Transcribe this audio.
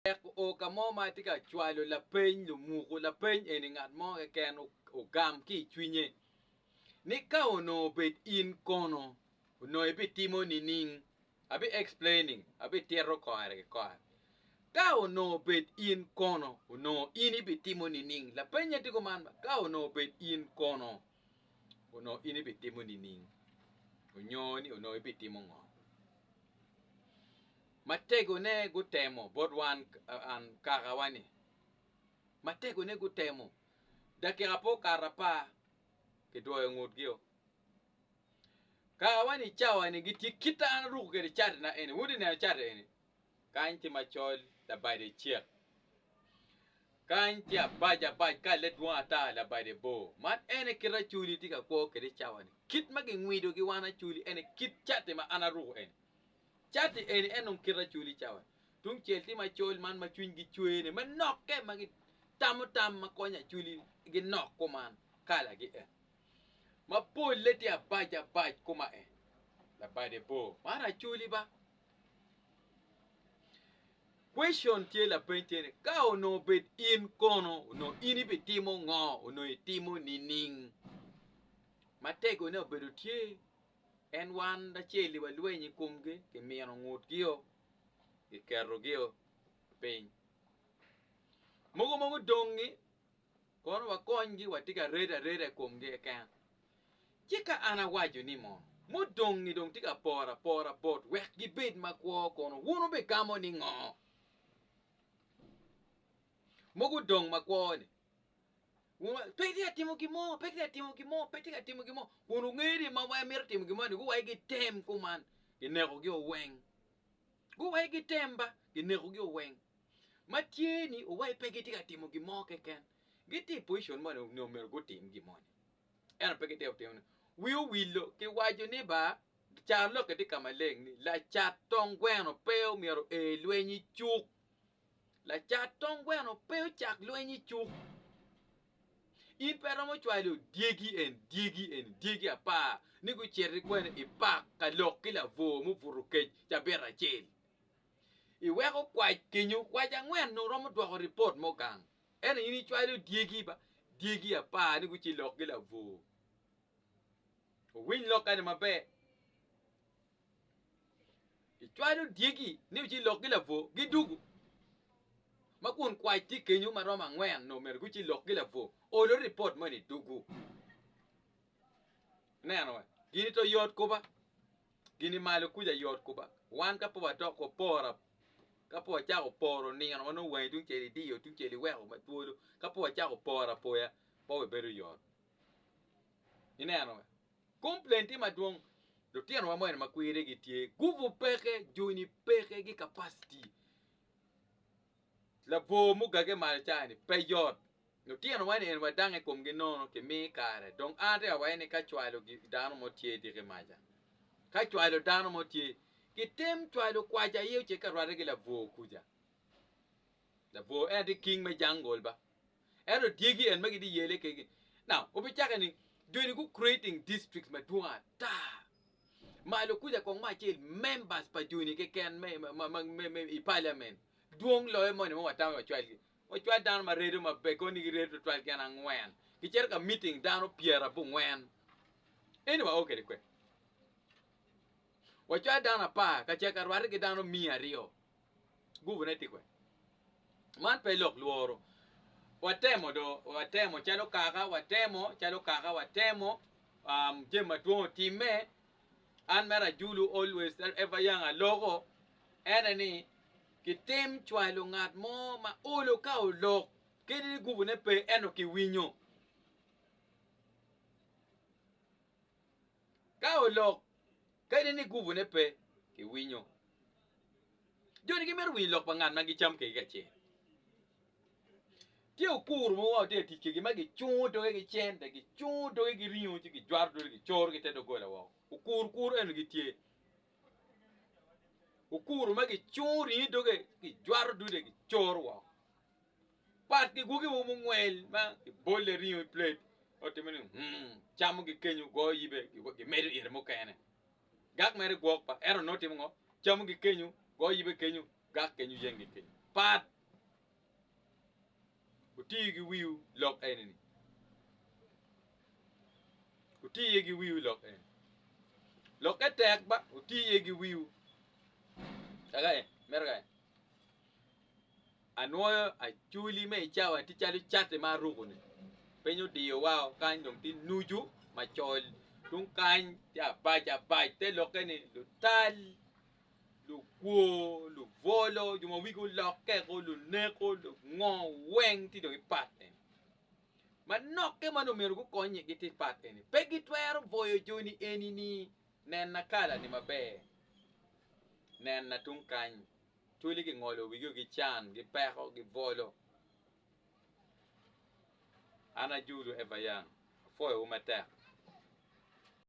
Wek oo ka mo ma atye ka cwalo lapeny lumuku, lapeny eni ngat mo keken ogam ki i cwinye ni ka onongo obed in kono onongo ibitimo nining? Abi explaining, abitito kore ki kore. Ka onongo obed in kono onongo in ibitimo nining? Lapenye tye kuman ba, ka onongo obed in kono onongo in ibitimo nining? Onyo ni onongo ibitimo ngo? Mategone gutemo bot wan kakawa-ni, mategone gutemo, dakika pe okato apar, kidwoyo ngutgio. Kakawa-ni cawa-ni gitye kit ma an aruko kwede catina eni, wun wutye ka neno cati eni? Kany tye macol labade cek, kany tye abac abac kalle dwong ata labade bor. Man en aye kit Acholi tye ka kwo kwede cawa-ni, kit ma gingwido ki wan Acholi en aye kit cati ma an aruko eni. Cati eni en dong kite acoli cawa tung cel tye macol man ma cwinygi cwer ni me nokke ma gitamo tam ma konyo acoli ginok kuman kala gi en ma polle tye abac abac kuma en labade bor man acoli ba question tye lapeny tye ni ka onongo bed in kono onongo in ibitimo ngo onongo itimo nining mategone obedo tye. En wan acel-li walweny i komgi, kimino ngutgio, kiketogio piny. Mogo ma gudong-ngi kono wakonygi watye ka redo areda i komgi keken. Ci ka an awaco ni mono mudong-ngi dong tye ka poro apora bot wek gibed makwo kono wun wubigamo ni ngo? Mogo odong makwo-ni Pe tye ka timo gin mo, pe tye ka timo gin mo, pe tye ka timo gin mo, kun wungeyo ni ma wai mito timo gin moni guwai gitem kuman ginekogi weng. Guwai gitem ba ginekogi weng. Ma tye ni owai pe gitye ka timo gin mo keken. Gitye i position moni onongo myero gutim gin moni ento pe gitye ka timone. Wi owilo kiwaco ni ba carolokke tye ka maleng ni lacat tong gweno pe omyero oer lweny i cuk. Lacat tong gweno pe ocak lweny i cuk. In pe iromo cwalo dyegi eni, dyegi eni, dyegi apar ni guciti kwene i pak ka lok ki labwor mubuto kec cabit acel. Iweko kwac kenyo, kwac angwen nongo romo dwoko ripot mo gang. Ento in icwalo dyegi ba, dyegi apar ni gucilok ki labwor. Wuwiny lokka ni maber. Icwalo dyegi ni ocilok ki labwor, gidugu. Ma kun kwac tye kenyo ma romo angwen nongo myero gucilok ki labwor, olo ripot moni dugu. Ineno we, gini to yot kuba, gini malo kuca yot kuba. Wan ka pe wadok waporo, ka pe wacako poro nino ma nongo wangi tungcel idiyo tungcel iweko ma twolo, ka pe wacako poro apoya pe wabedo yot. Ineno we. Complain tye madwong. Lutinowa moni ma kwiri gitye gubu peke, joni peke gi capacity. Labwor mugage malo ca-ni pe yot. Lutinowa ni eni wadange i komgi nono kimi kare. Dong an atye ka waco ni ka cwalo dano mo tye diki maca, ka cwalo dano mo tye, kitem cwalo kwaca aye ocit ka rwate ki labwor kuca. Labwor en tye king me jungle ba. Ento dyegi en ma gitye yele kegi. Now, obicake ni joni gu creating districts madwong ata. Malo kuca kong me acel members pa joni keken me, ma, ma, me, me, i parliament dwong loyo moni ma watamo wacwalgi. Wacwal dano ma redo maber, koni giredo tutwal gin angwen. Gicito ka meeting dano pyerabongwen. Eni wao kede kwe. Wacwal dano apar kacel ka rwate ki dano miya aryo. Gubune tye kwede. Man pe lok lworo. Watemo do, watemo calo kaka, watemo calo kaka, watemo um, jami madwong otimme. An mere ajulu always ever young aloko ene ni kitim cwalo ngat mo ma olo ka olok kadi ni gubune pe ento kiwinyo. Ka olok, kadi ni gubune pe, kiwinyo. Joni gimito winyo lok pa ngat ma gicam kwede kacel. Tye okur mo ma watye ka tic kwedgi ma gicungo doge ki cente, gicungo doge ki ringo ci gijwato doge gicoro ki te doggola woko. Okur kur eno gitye. Okur ma gicungo ringo i doge gijwato dude gicoro woko. Pat ki gwoki mogo mungwel ma kibole ringo i plate otimo ni hmm, camo ki kenyo goyo yibe gimedo ire mukene. Gak mere gwok pa ento nongo timo ngo? Camo ki kenyo goyo yibe kenyo gak kenyo yeng ki kenyo. Pat! Wuti ki wiwu lok eni-ni. Wuti iye ki wiwu lok eni. Lokke tek ba, wuti iye ki wiwu. Kaka en, mito ka en. Anwoyo acoli me i cawa tye calo cati ma aruko-ni. Piny odiyo wao kany dong tye nucu macol tung kany tye abac abac te lokke ni lutal lukwo, lubwolo, jo ma wigi olokke, luneko, lungo weng tye dong i pat eni. Manokke ma nongo myero gukonye gitye i pat eni. Pe gitwero bwoyo joni eni ni nena kala-ni maber, nena tung kany. Cwali gingolo wigi gican, gipeko, gibwolo. An Ajulu Eva Young, apwoyowu matek.